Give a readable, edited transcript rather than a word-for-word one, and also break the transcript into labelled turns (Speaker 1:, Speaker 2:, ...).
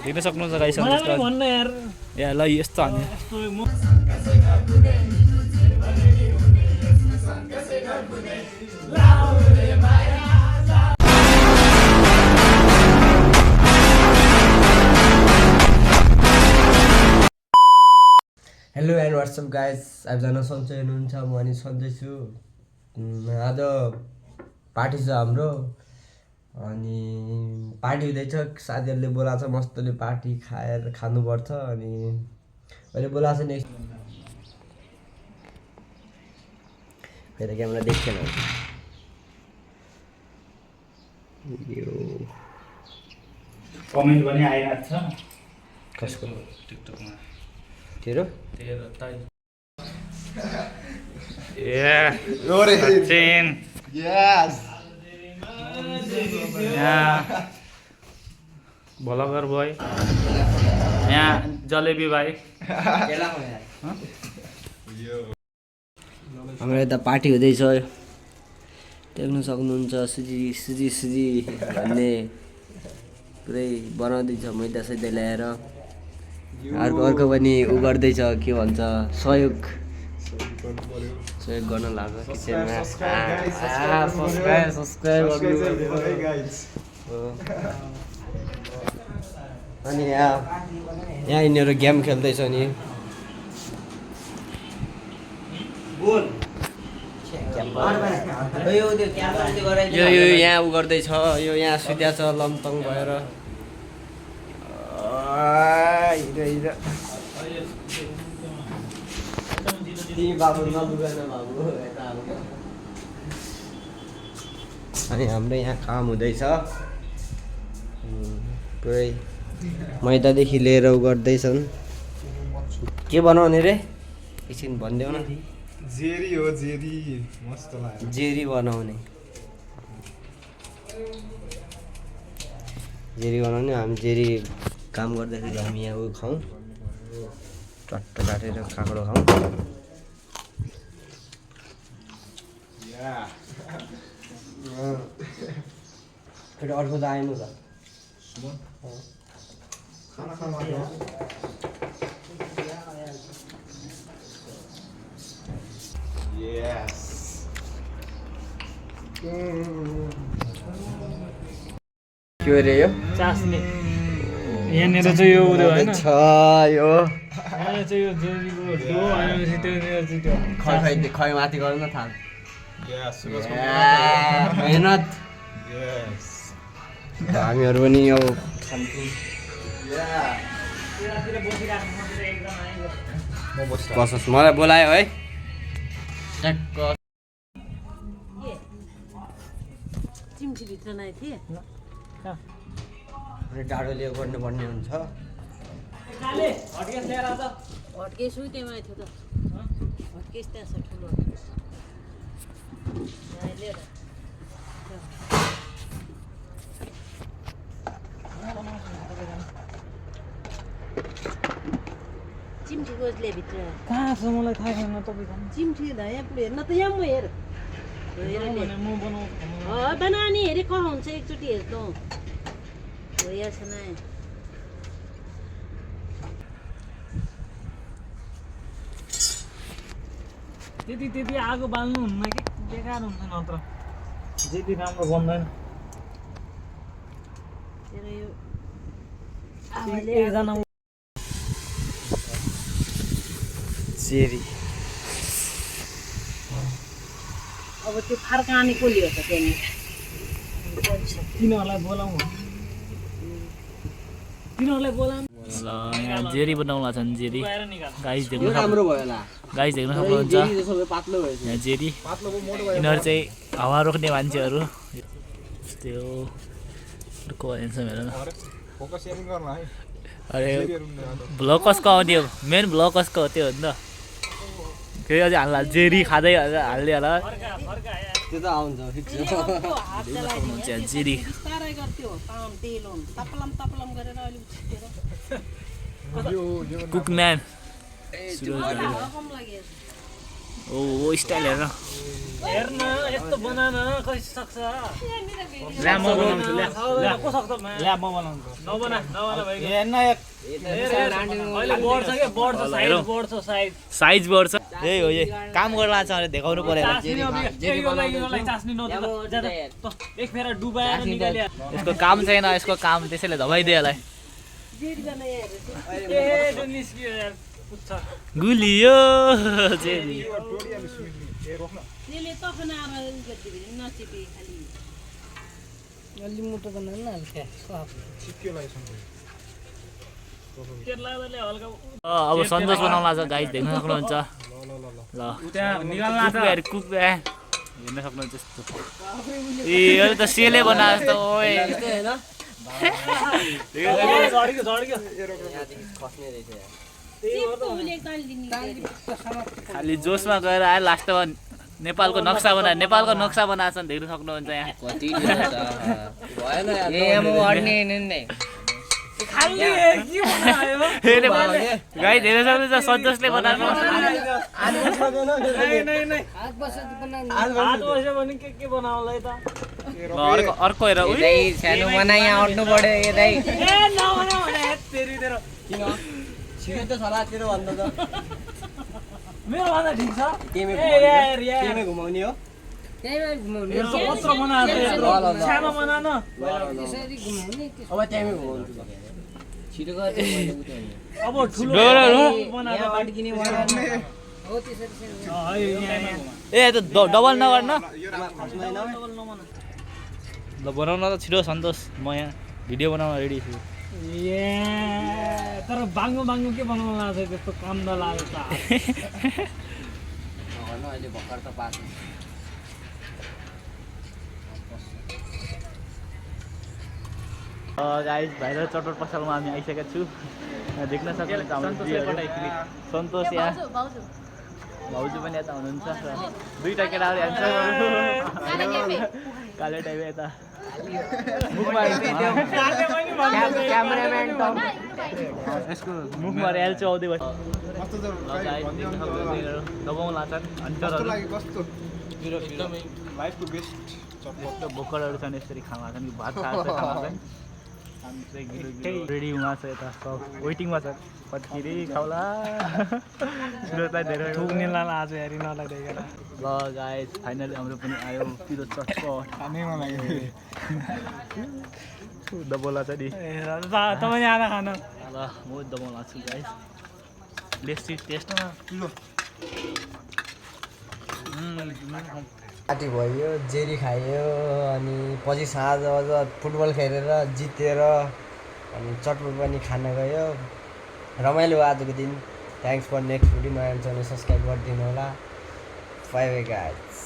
Speaker 1: देख्न सक्नुहुन्छ गाइस या ल यस्तो हान्यो
Speaker 2: हेलो एन्ड व्हाट्सअप गाइस सबजना सन्चै हुनुहुन्छ म अनि सन्चै छु आज पार्टी छ हाम्रो अनि पार्टी हुँदैछ साथीहरूले बोलाएको छ मस्तले पार्टी खानुपर्छ अनि अहिले बोलाएको छ नेक्स्ट फेरि क्यामेरा देख्दैन यो
Speaker 1: कमेन्ट पनि आइरहेको छ
Speaker 2: कसको
Speaker 1: टिकटकमा
Speaker 2: तेरो
Speaker 1: भलगर भाइ यहाँ जलेबी भाइ
Speaker 2: हाम्रो यता पार्टी हुँदैछ देख्न सक्नुहुन्छ सुजी भन्ने पुरै बनाउँदैछ मैदा सैदा ल्याएर अर्को पनि उ गर्दैछ के भन्छ सहयोग गर्न लाग्यो किचनमा सब्सक्राइब अनि यहाँ यिनीहरू गेम खेल्दैछ नि यो यहाँ उ गर्दैछ यो यहाँ सुत्या छ लमतङ भएर अनि हाम्रो यहाँ काम हुँदैछ पुरै मैदादेखि लिएर उ गर्दैछन् के बनाउने रे एकछिन भनिदेऊ न
Speaker 3: जेरी हो जेरी मस्त लाग्यो
Speaker 2: जेरी बनाउने हामी जेरी काम गर्दाखेरि हामी यहाँ उयो खाउँ चट्ट काटेर काँक्रो खाउँ फेरि अर्को त आएन त के अरे यो
Speaker 1: चास्ने यहाँनिर चाहिँ यो उयो होइन
Speaker 2: छ यो खै माथि गर्नु न थाल मेहनत हामीहरू पनि यो बसोस् मलाई बोलायो है डाडोले गर्नुपर्ने हुन्छ
Speaker 4: चिम्टी गोजले भित्र
Speaker 1: कहाँ छ मलाई थाहा छैन तपाईँ
Speaker 4: चिम्टी यहाँ पुरै हेर्न त यहाँ म हेर
Speaker 1: म बनाउँछु
Speaker 4: बनानी हेरे कहाँ हुन्छ एकचोटि हेर्नु हो या छैन
Speaker 1: त्यति आगो बाल्नु हुन्न कि बेकार हुन्छ नत्र जेली राम्रो बन्दैन एकजना
Speaker 2: जेरी
Speaker 4: अब त्यो फर्काने कसले हो त त्यहाँनिर
Speaker 1: तिनीहरूलाई बोलाउँ ल यहाँ जेरी बनाउला छन् जेरी गाइस देख्नु
Speaker 2: राम्रो भयो होला
Speaker 1: गाइस देख्न सक्नुहुन्छ
Speaker 2: पातलो भयो
Speaker 1: यहाँ जेरी यिनीहरू चाहिँ हावा रोक्ने मान्छेहरू त्यस्तै हो को हेर्छ हेर न
Speaker 3: फोकसिङ गर्न है
Speaker 1: अरे भ्लग कसको आउने हो मेन भ्लग कसको हो त्यो हो नि त फेरि अझै हाल्ला जेरी खाँदै हाल्दै होला
Speaker 2: त्यो त आउँछ फिक्स
Speaker 1: जेरी
Speaker 4: बिस्तारै गर्थ्यो ताम तेल तपलम गरेर अलि छिटेर
Speaker 1: कुकम्यान
Speaker 4: कम लाग्यो
Speaker 1: ओ स्टाइल हेर
Speaker 5: हेर्न यस्तो बनान कसरी सक्छ
Speaker 1: ल्या म बनाउँछु ल्या
Speaker 5: को सक्छ
Speaker 1: ल्या म बनाउँछु
Speaker 5: नबना भाइ
Speaker 1: हेर्न
Speaker 5: अहिले बढ्छ के बढ्छ साइज बढ्छ साइज
Speaker 1: साइज बढ्छ यही हो यही काम गर्न लाग्छ भने देखाउनु पर्यो
Speaker 5: यसलाई चास्नी नदिनु ज्यादा एक फेर डुबाएर निकाल्यो
Speaker 1: यसको काम छैन यसको काम त्यसैले धमाइदियो यसलाई
Speaker 5: ए त्यो निस्कियो यार पुच्छ
Speaker 1: गुलियो जेरी
Speaker 4: त्यसले तखन आएर गरिदियो नचिपे खालि
Speaker 5: अलि मोटो बनाउनु न हल्का
Speaker 3: चिप्क्यो लाग्छ
Speaker 5: त्यसलाई हल्का
Speaker 1: अब सन्तोष बनाउन लाग्छ गाइस देख्न सक्नुहुन्छ ल
Speaker 5: त्यहाँ निकाल्न
Speaker 1: कुक हेर्न सक्नुहुन्छ यस्तो ए यो त सेले बनाए जस्तो ओए
Speaker 5: झड्क्यो झड्क्यो
Speaker 1: खालि जोसमा गएर आयो लास्टमा नेपालको नक्सा बनाएको छ देख्न सक्नुहुन्छ यहाँ गाइस हेर्न सक्नुहुन्छ सन्तोषले बनाएको
Speaker 5: हात बस्यो भने के बनाउला त
Speaker 1: अर्को हेर
Speaker 2: सानो बना यहाँ अट्नु पर्यो ए दाइ
Speaker 5: ए नबना भने तेरी तेरो
Speaker 2: छिटो त सलातिर भन्दा त
Speaker 5: मेरो भन्दा ठिक छ
Speaker 2: केमे
Speaker 5: ए यार यार
Speaker 2: केमे घुमाउने हो
Speaker 5: यस्तो कत्रो बनाएको छ यत्रो सानो बनान
Speaker 2: अब त्यहीँ घुमाउनु छिटो गर
Speaker 5: अब ठुलो बनाएको
Speaker 2: अड्किने
Speaker 1: ए त डबल नगर्न
Speaker 5: डबल नबना
Speaker 1: ल बनाउन त छिटो सन्तोष म यहाँ भिडियो बनाउन रेडी छु
Speaker 5: ए तर बाङ्गो बाङ्गो के बनाउन लाग्छ त्यस्तो काम नलाग्छ त
Speaker 2: अहिले भर्खर त पास
Speaker 1: गाइस भाइरल चटपट पसलमा हामी आइसकेका छु यहाँ देख्न सक्नुहुन्छ हाम्रो सन्तोष यहाँ भाउजू पनि यता हुनुहुन्छ दुईवटा केटाहरू काले टाइप यता मुखमा एल चौधरी दबाउन लाग्छन्
Speaker 3: कस्तो एकदमै लाइफको बेस्ट चटपट
Speaker 1: भोकरहरू छन् यसरी खाना छन् भात खाना छन् रेडी हुँदा छ यता सब वेटिङमा छ पत्किरी खाउला सुरतलाई धेरै
Speaker 5: ठुक्नेलाई आज हेरि नलाग्दैन
Speaker 1: ल गाइस फाइनली हाम्रो पनि आयो पिरो चटपट
Speaker 3: खानैमा लाग्यो
Speaker 1: दबोला छ नि
Speaker 5: तपाईँ आएर खान
Speaker 1: ल म दबाउला छु गाइस लेट्स टेस्ट
Speaker 2: पार्टी भयो जेरी खायो अनि पछि साँझ फुटबल खेलेर जितेर अनि चटपट पनि खान गयो रमाइलो आजको दिन थ्याङ्क्स फर नेक्स्ट भिडियो नयाँ च्यानल सब्सक्राइब गरिदिनु होला बाइ बाइ गाइस